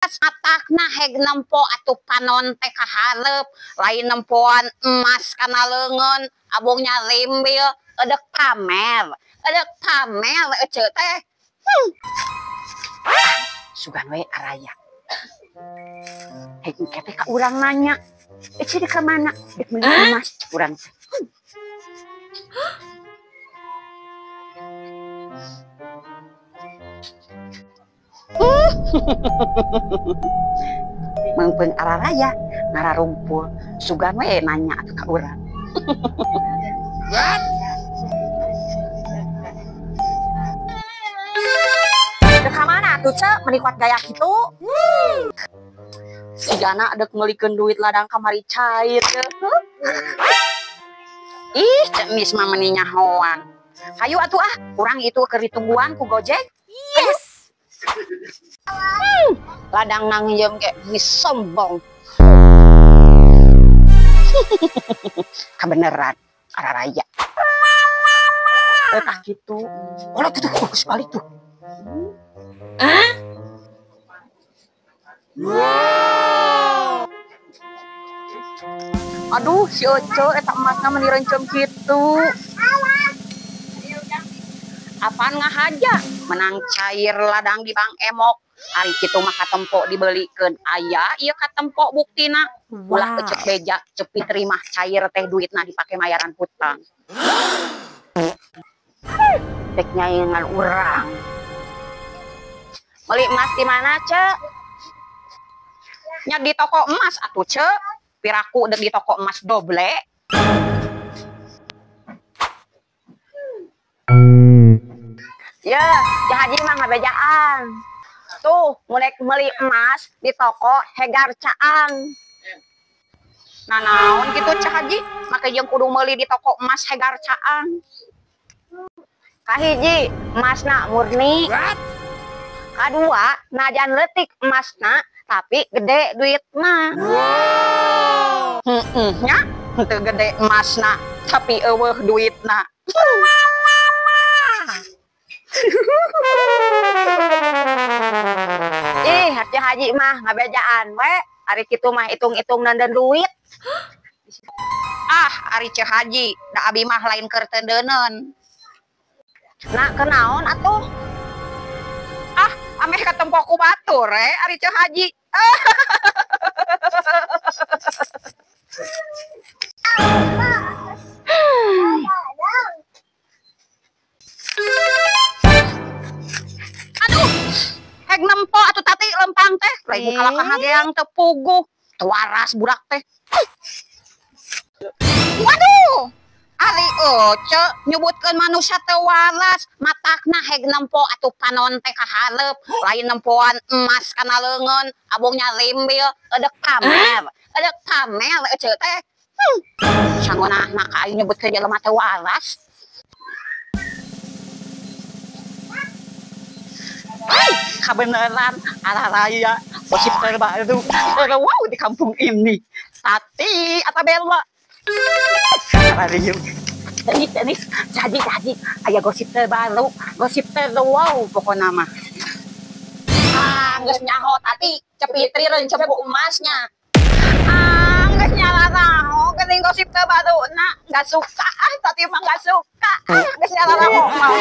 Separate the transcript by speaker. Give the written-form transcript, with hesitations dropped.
Speaker 1: Matakna heg nempo atuh panon teh kaharep lain nempoan emas kana leungeun abongnya rimbil edek pamer ece teh. Sugan we araya heg engke teh ka urang nanya ece di ka mana dek meuli emas urang teh. Meungpeung araraya ngararumpul sugan we nanya atuh ka urang.
Speaker 2: Dek ka mana atuh ce meuni kuat gaya kitu? Sigana dek meulikeun duit ladang kamari cair.
Speaker 1: Ih, cek mis mah meuni nyahoan. Hayu atuh ah, urang itu keur ditungguan ku Gojek.
Speaker 2: Yes.
Speaker 1: Ladang nangjem ge geus sombong. Kabeneran araraya.
Speaker 2: Tah kitu.
Speaker 1: Olah tuh geus balik tuh.
Speaker 2: Wow. Aduh, si Oco eta emasna meuni rencem kitu.
Speaker 1: Apaan ngahaja menang cair ladang di Bank Emok. Ari kitu mah katempo dibelikeun aya ieu katempo buktina. Ulah kecek beja cepi terima cair teh duitna dipake mayaran hutang. Dek nyaingan urang. Beli emas di mana, Ce? Nya di toko emas atuh, Ce. Piraku dek di toko emas doble.
Speaker 2: Ya, Cah Haji mah ngabejaan. Tuh, mulai beli emas di toko Hegar Caang.
Speaker 1: Nah, naon gitu Cah Haji? Make jeung kudu meuli di toko emas Hegar Caang.
Speaker 2: Kahiji, emasna murni. Kadua, najan leutik emasna tapi gede duitna.
Speaker 1: Wow. Nya, henteu gede emasna tapi eueuh duitna.
Speaker 2: Ih, Cah Haji mah ngabejaan we. Ari kitu mah hitung-hitung dan duit.
Speaker 1: Ah, ari Cah Haji, da abi mah lain keur teu-deuneun.
Speaker 2: Nah, kenaon atuh?
Speaker 1: Ah, ameh katempo ku batur we ari Cah Haji. Aduh, heg nempo atuh tati lempang teh, lain buka kahageang teu puguh, teu waras budak teh. Waduh, ari ece nyebutkeun manusia teu waras, matakna heg nempo atuh panon teh kaharep, lain nempoan emas kana leungeun, abongnya rimbil, edek pamer ece teh. Sangonahna ka aing nyebutkeun jelema teu waras. Hai, kebenaran araraya gosip terbaru wow di kampung ini. Tati atau Bella. Tenis, jadi, aya gosip terbaru, gosip terwow pokokna mah. Ah, geus nyaho Tati, cepitri rencep ku emasnya. Ah, geus nyalaraho geuning gosip terbaru na, enggak suka ah Tati mah enggak suka. Ah, geus nyalaraho mah.